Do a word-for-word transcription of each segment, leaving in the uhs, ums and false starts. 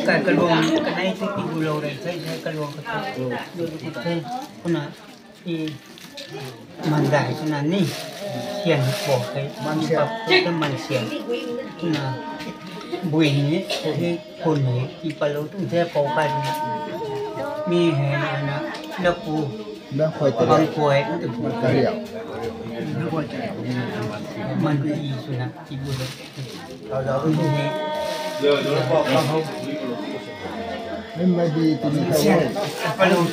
Kai kaluang kanei tu ti bu lou rei, sai sai kaluang ka tu. Kuna i mandai kuna ni sian bo kai man sian, ka man sian. Kuna bui ni, hei phun ni, i palou tung the pau kai ni. Mi hei na, lapu, bang khuay, bang khuay, bang khuay. Man i suna, i bu lou. Madi tini kau. Madi.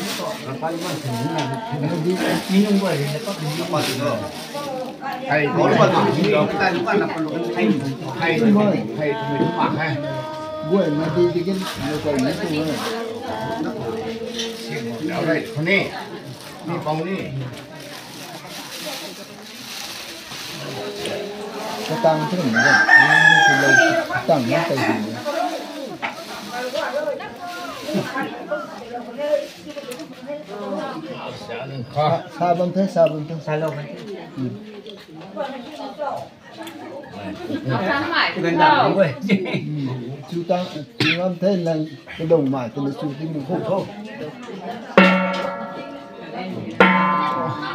Guay madi tikin lo kau ni tu. Ni pau ni. Katang tu ni, katang ni kai ni. Sa, sa bam the, sa bam the. Sa lou bam the. Chu tang, chu ngam the nang, kadung mai, tini chu ti mu khou tho.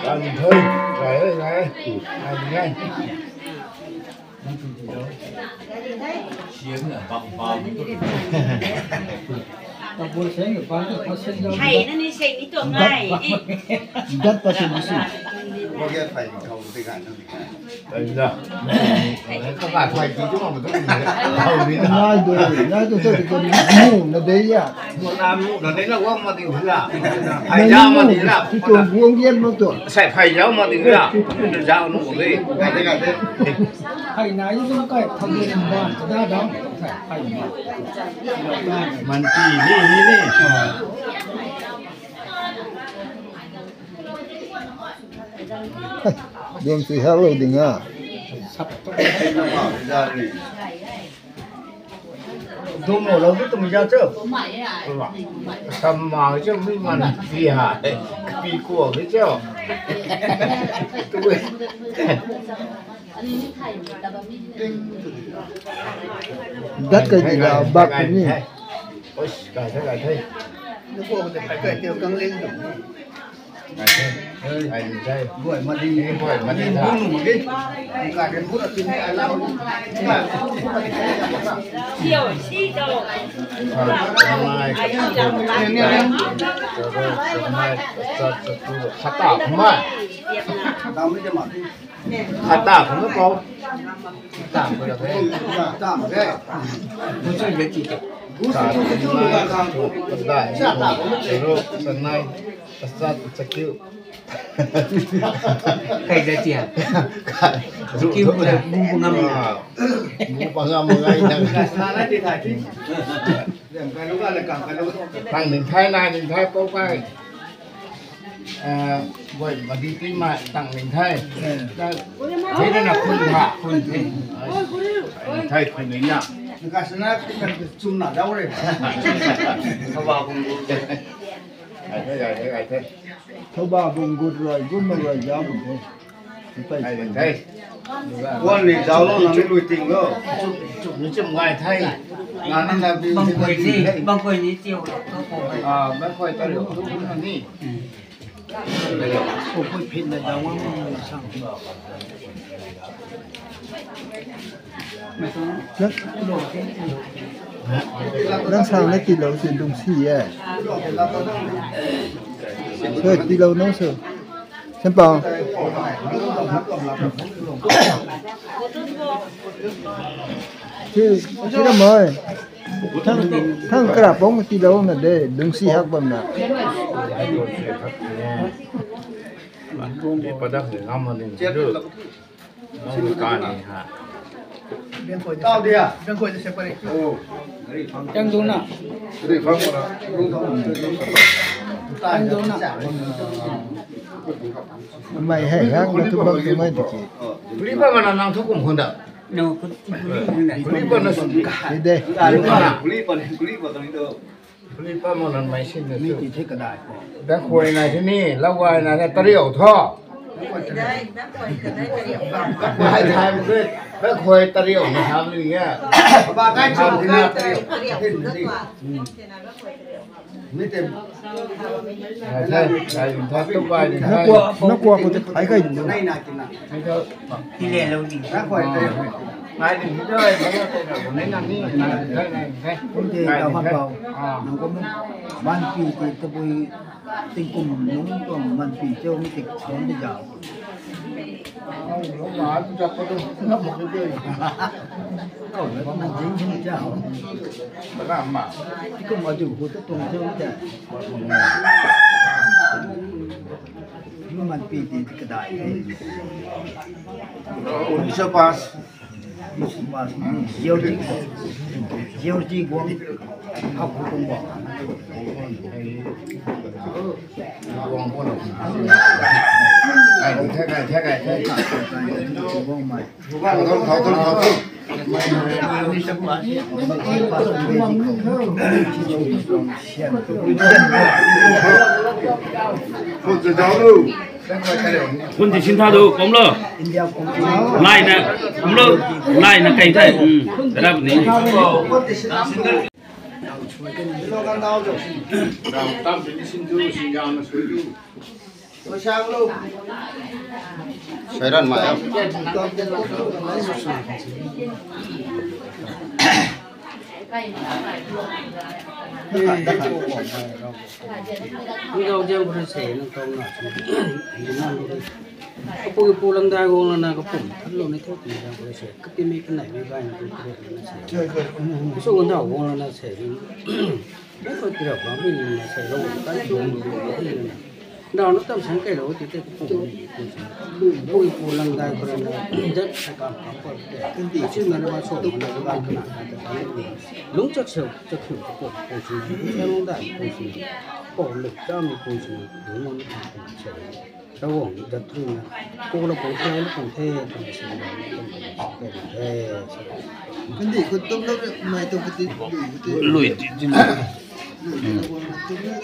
Kan thei, rai, rai, rai. Kan ngai. Sian na bam bam. Hei na ni sei ni tuang ngai. Dat pa tu ni si. Ngai do, ngai do, ngai do, ngai do, ngai do, Nang ni mu, tu tu guang gian mak tu. Sai phai zau mak ding la. Zau nu le. Phai nai zung kai thau ni ban da dam. Sai phai nai. Man ti ni ni ni. Dum si hello ding a. Dum mo lo tu tum ja chu. Sam ma chu mi man pi ha. Pi kuo ke chu. Tu. Dat kai di la bak ni. Oi, kai the, kai the. Lu ko de kai kai teu kang leng. Guay madi, guay madi tha. Khata khou na pau. Khata khou na pau. Khata khou na pau. Khata khou na pau. Khata khou na pau. Khata khou na pau. Kai da tia. Kiu na bu bu ngam. Bu bu ngam ngai na. Tang ning thai na ning thai pau kai. Boi ma di ti ma tang ning thai. Thai na na khun ha khun thai. Thai khun ning na. Ka sana kan chum na dau re. Thaba bung gut. Ai thai ai thai ai thai. Thoba bung gut rui, gut ma rui zau bung the. Ai thai. Wan ni zau lo, nang ni lui ting lo. Chum ni chum ngai thai. Nang ni na bi bang koi ni, bang koi ni tiu lo, to ko. Ah, bang koi ta lo, tu ni. Ko koi phin na zau wang sang. Nang, nang sang na tilou si dung si e. Sir, tilou nang sir. Sempang. Si, si na mai. Thang, thang kara pong tilou na de, dung si hak bam na. Di padak ni ngam ma ding. Nang ka ni ha. Tau dia. Yang duna. Mei hei hang na tu bak tu mei tu ki. Puli pa mana nang thu kum khun da. No, puli pa na sum ka. Ni de. Puli pa na, puli pa na, puli pa na ni do. Puli pa mana mei sin na su. Mi ti the kadai ko. Dang khoi na thi ni, lau gay na the tariu tho. Dang khoi tariu na ham ni ya. Ba kai chum na tariu. Nakua, nakua ko te phai kai ding. Kum te tau hap bau. Nang kum manpi te tabui tingkum nung tuang manpi cheu mi tik suan de jao. Kau na na jing jing jao. Kum adu hu tu tuang cheu de. Manpi te kadai. Isa pas. Georgie, Georgie Guang, hak hu tuang bang. Guang mai. Phun ti sin tha du, kum lo. India kum lo. Lai na, kum lo. Lai na kai thai. Hmm. Rap ni. Sairan mai am. Ni gau jang ko se nang tong na. Apu ki pu lang dai gong lana kapum than lou ni thu ni jang ko se. Kati mi kanai mi bai na tu kre na se. So gong dau gong lana se. Ni ko ti rap ba mi na se lo kan tu. Dau na tam sang kai lo ti te kapum ni. Apu ki pu lang dai ko na. Jat sa kam kam ko te. Kan ti chu na ba so na ba kana ta ta. Lung chak seu chak seu kapum ko si. Sa lung dai ko si. Pau luk cham ni pui sini, dungc nunc ni pang pang se. Ravguangc ni dat thu na, ku la pung the, la pung the, twna si na, twna si the, se. Kandi khut tum lo, mei tu khut ti, lui khut ti. Lui ti, ti na. Lui ti, ravguangc khut tum lo.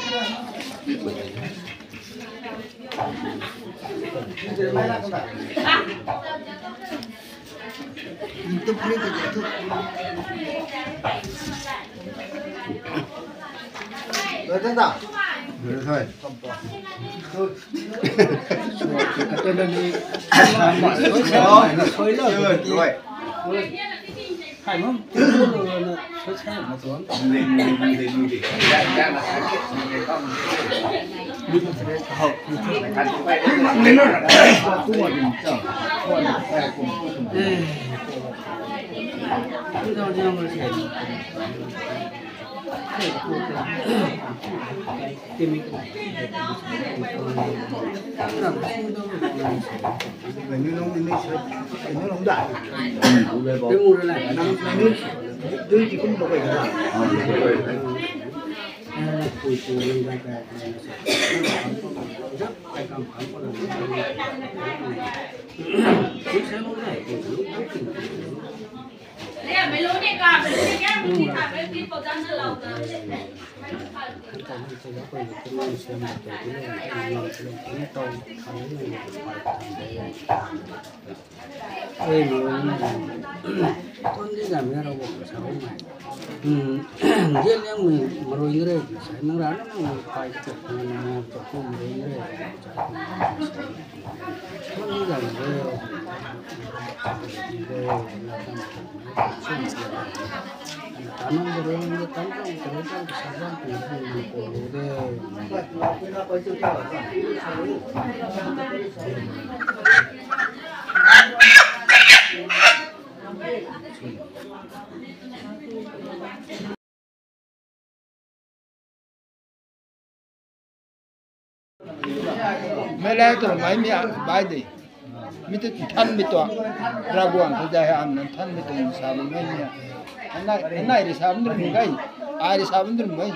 Ei, marui ni, tuan di dam ya rau bam sa bam mai. Hmm, zian liang mei marui ni re, sa nang ra na nang kai ka tuk na na na tuk ku marui ni re, sa kum sa. Tuan di dam re, re, na tam tuk na kum sa. Tanang de re, na tam tuk, tuk, tuk, sa bam kum kum kum de. Mei lai tu mei mi a bai de. Mi tu than mi tu. Ravguangc tu jai ha am nan than mi tu sa mi mei mi a. Anai, anai ri sa mi ri mei. Ai ri sa mi ri mei.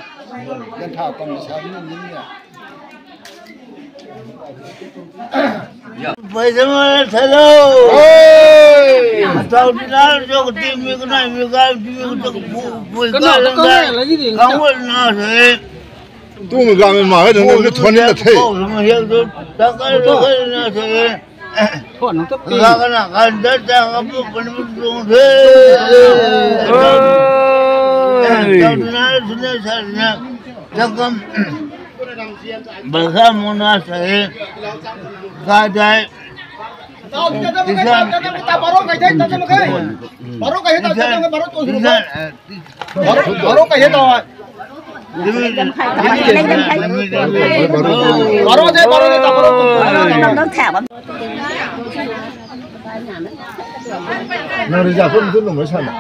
Gan thau kam ri sa mi ri mei. Paisa mana tha lo. Tau di na jo ka ti mi ka nai mi ka ti mi ka tu ka pui ka lang da. Kang wal na se. Tu mi ga mi ma ka dang ka thon ni na the. Ko ma hiak tu ta ka lo ka na se. Thon nang ta pi. Ka ka na ka da ta ka pu ka ni pu tu the. Tau di na su na sa na. Takam. Basa muna sai. Kadai. Baro kai thei, baro kai thei, baro kai thei, baro tu. Baro kai thei tau. Baro de, baro de, baro tu. Nang ri ja phun tu lung mai sana.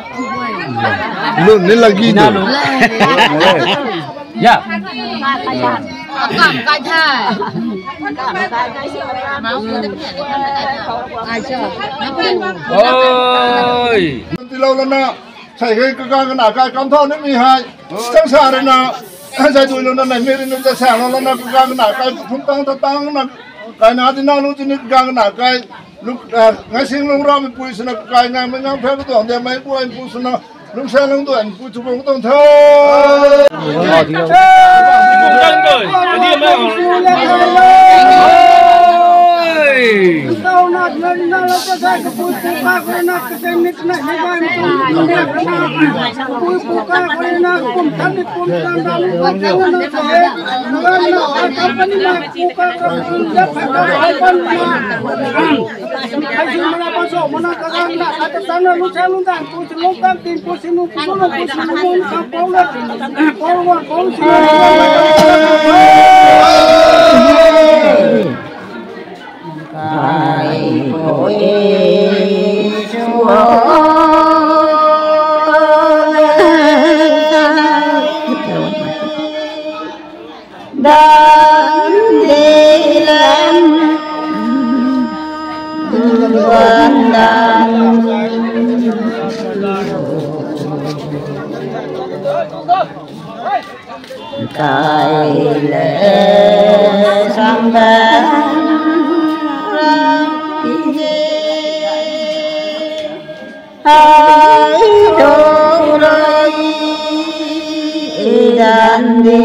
Lun ni lagi na. Ya. Kam kai tha. Oi. Tilou lana, sai kai kagang kana kai kam thau ni mi hai. Sang sa rui na, sai dui lou na, nai mi rui na, sa sa lou lana kagang kana kai phun tang tha tang na, kai na di na lu ti ni kagang kana kai. Lu, ah, ngai sing lung rau mi pui suna kai ngai mi ngang phe tuang de mai pui pu suna lung sa lung tuan pu chu bung tuang tha. Dan di lam, dan dan. Kai le sang dan ram pi je. Ai do rai dan di.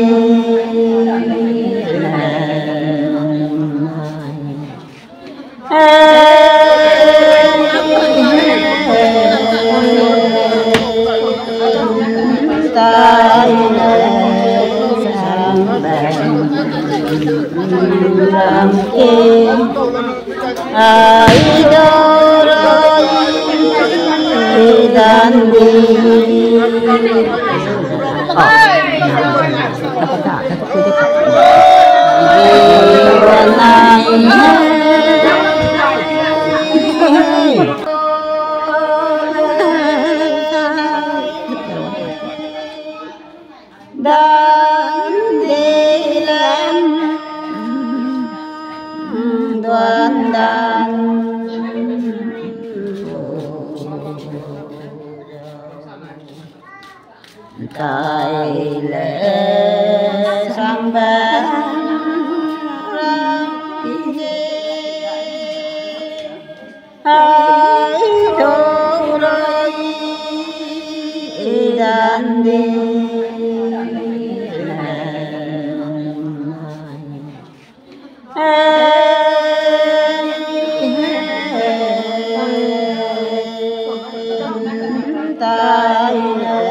Tai le sang dan ram ke. Ai do rai dan di. Dan di lam, dan dan. Kai le sang dan ram pi je. Ai do rai dan di. Tai le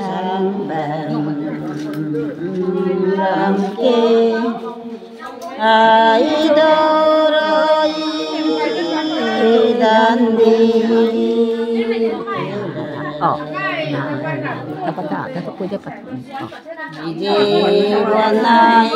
sang dan ram ke. Ai do rai dan di. Oh. Tapa ta, tapa kuja pat. Oh. Di di wanai.